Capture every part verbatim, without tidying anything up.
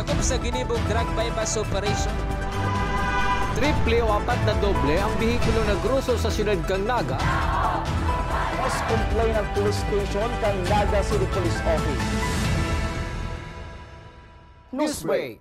Sa ginibong drug buy-bust operation, triple o apat na doble ang behikulo na groso sa siyudad kan Naga. Mas complain ang police station kan Naga City Police Office. Newsbreak.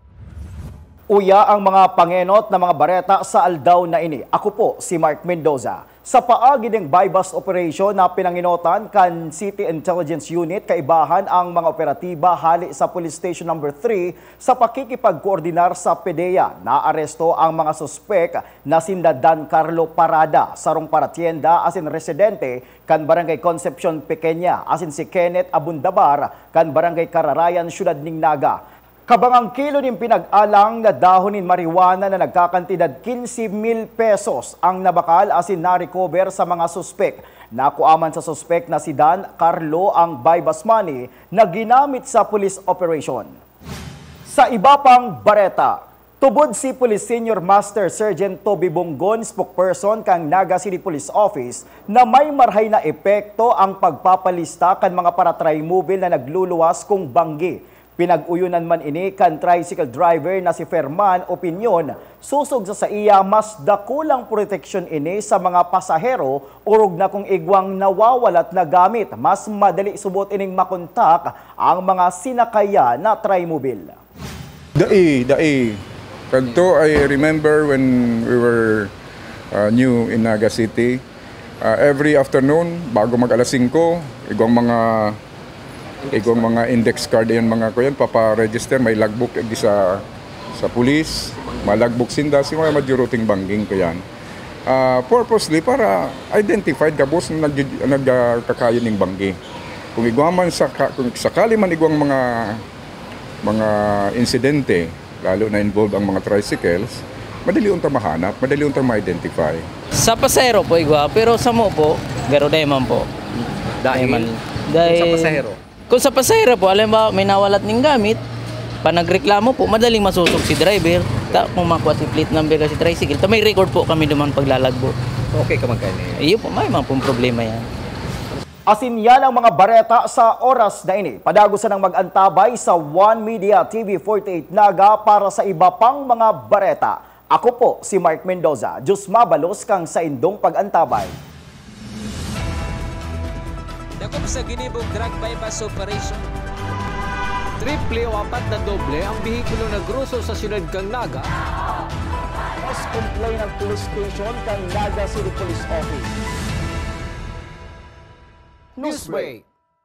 Uya ang mga pangenot na mga bareta sa aldaw na ini. Ako po si Mark Mendoza. Sa paagi ning buy-bust operation na pinangenotan kan City Intelligence Unit, kaibahan ang mga operatiba hali sa Police Station Number three sa pakikipagkoordinar sa PDEA. Naaresto ang mga suspek na sinda Dan Carlo Parada, sarong paratyenda asin residente kan Barangay Concepcion Pequeña, asin si Kenneth Abundabar kan Barangay Cararayan, Siyudad nin Naga. Kabang ang kilo nin pinag-alang na dahon nin marijuana na nagkakantidad quince mil pesos ang nabakal asin na-recover sa mga suspek. Nakua man sa suspek na si Dan Carlo ang buy-bust money na ginamit sa police operation. Sa iba pang bareta, tubod si Police Senior Master Sergeant Toby Bongon, spokesperson kan Naga City Police Office, na may marahay na epekto ang pagpapalista kan mga paratrimobile na nagluluwas kung banggi. Pinag-uyonan man ini kan tricycle driver na si Ferman Opinion, sosog sa saiya, mas dakulang proteksyon ini sa mga pasahero, orog na kung igwang nawawalat na gamit, mas madali subot ining makontak ang mga sinakayan na trimobile. Dai, dai. Kadto, I remember when we were, uh, new in Naga City, uh, every afternoon, bago mag alas singko, igwang mga, igwang mga index card yan, mga kuyan, papa-register, may logbook, eh, di sa, sa police, malagbook sinda, si mga majuruting bangging ko yan. Ah, purposely para identified gabos na nag-, nagkakayo ning banggi. Kung igwa man sa ka-, kung sakali man igwang mga, mga insidente, lalo na involved ang mga tricycles, madali unta mahanap, madali unta ma-identify. Sa pasahero po, igwa, pero samo po, garo dai man po. Dahil? Dai man. Kung sa Dahil pasahero? Kung sa pasahero po, alam ba, may nawalat ning gamit, pa nagreklamo po, madaling masusog si driver. Ta, kung makuha si plate number kasi tricycle, ta may record po kami duman paglalagbo. Okay ka magkano yan? Iyo po, may mga pong problema yan. Asin yan ang mga bareta sa oras na ini. Padagos sanang mag-antabay sa One Media T V forty-eight Naga para sa iba pang mga bareta. Ako po si Mark Mendoza. Diyos mabalos kang saindong pag-antabay. Dakop sa ginibong drug buy-bust operation. Triple o apat na doble ang behikulo na groso sa siyudad kan Naga. Mas complain ang police station kan Naga City Police Office. Newsbreak.